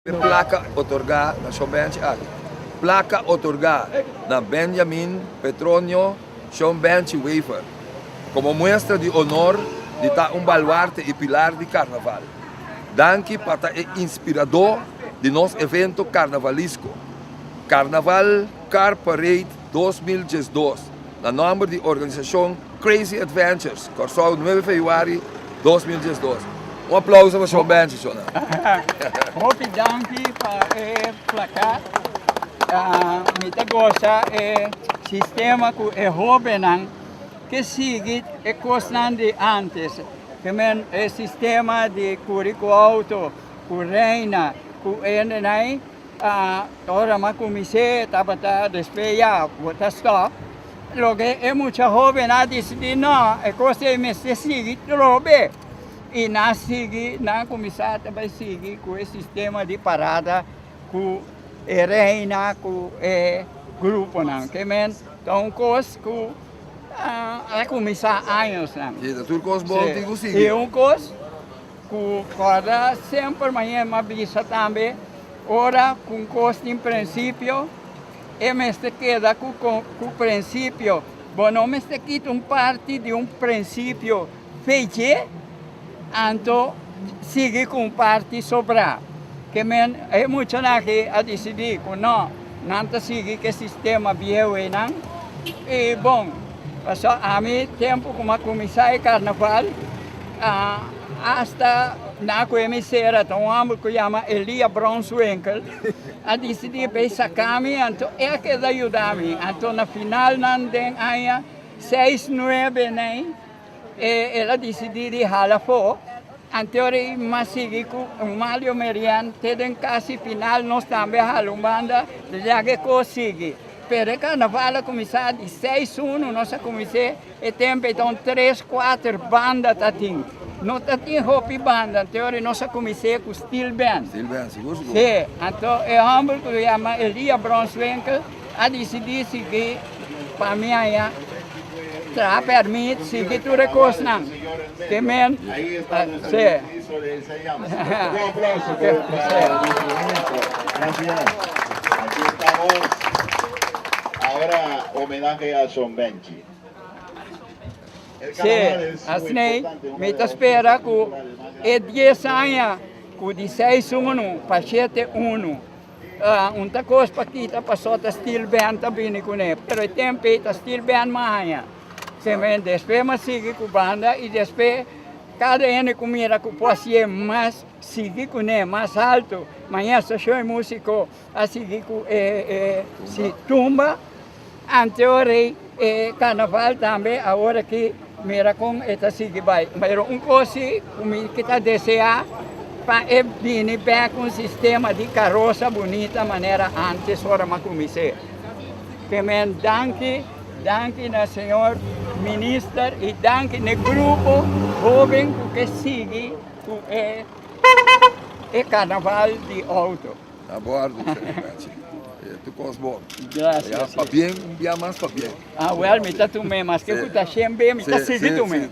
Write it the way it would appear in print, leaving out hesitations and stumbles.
E plaka otorgá na Shon Benchi aki. Plaka otorgá na Benjamin Petronio Shon Benchi Wever komo muestra di honor di ta un baluarte i pilar di karnaval. Danki pa ta e inspiradó di nos evento karnavalisko, Karnaval Car Parade 2012, na nòmber di organisashon Crazy Adventures, Kòrsou, nuebe febrüari 2012. Un aplauso pa Shon Benchi, Shona. Hopi danki pa e plakat. Mi ta gosa e sistema ku e hóbennan ke sigui e kosnan di ántes. Ke men e sistema di kuri ku outo, ku reina, ku hendenan. Ora mi a kumins'é tabata despues ya bo ta stòp. Loke e mucha hoben a disidí, no, e kos ei mester sigui trobe. I nan a sigui, nan a kuminsá ta bai sigui ku e sistema di parada ku e reina, ku e gruponan. Ke men ta un kos ku a kuminsá añosnan. Sí, ta tur kos bon tin ku sigui. I un kos ku kòrda semper mañana mi a bisa tambe, ora ku un kos tin prinsipio, E mester keda ku ku prinsipio. Bo no mester kita un parti di un prinsipio feche, anto sigui ku un parti sobrá. Ke men e muchanan aki a disidí ku no, nan ta sigui ku e sistema bieu einan. I bon, pasobra ami tempu ku mi a kuminsá e karnaval, asta na ku e mesera ta un hòmber ku yama Elia Bronswinkel. A disidí pa e saká mi, anto e a keda yuda mi. Anto na finalnan den aña seis nuebe nei, el a disidí di hala afó. Anto ora ei mas sigui ku Malio Merian te den kasi final nos tambe a hala un banda, laga e kos sigui. Pero e karnaval a kuminsá di seis unu nos a kumins'é. E tempu ei ta un tres, kuater banda ta tin. No ta tin hopi banda, anto ora nos a kumins'é ku steel band. Steel band, sigur sigur. Sí, anto e hòmber ku yama Elia Bronswinkel a disidí sigui pa mi haña traha pèrmit, sigui tur e kosnan. Ke men, sí. Sí, asina mi ta spera ku e dies aña ku di seis unu pa shete unu un ta kos pa kita paso ta steel band ta bini kuné, pero e tempu ei ta steel band mas aña. Despues mi a sigui ku banda i despues kada hende ku mira ku por hasié mas sigui kuné mas alto. Mañana Asosiashon di Músiko a sigui ku e tumba. Anteor ei e karnaval tambe awor aki mira kon e ta sigui bai. Pero un kos si ku mi ke ta deseá pa e bini bek un sistema di karosa bunita manera antes ora mi a kumins'é. Ke men danki, danki na señor minister i danki na e grupo hoben ku ke sigui ku e e karnaval di outo. Na bordo, Felipe. Tu kos bon. Gracias. Ya, pa bien, un bia mas pa bien. Ah, wel, mi ta tum'é, maske ku ta shen be, mi ta sigui tum'é.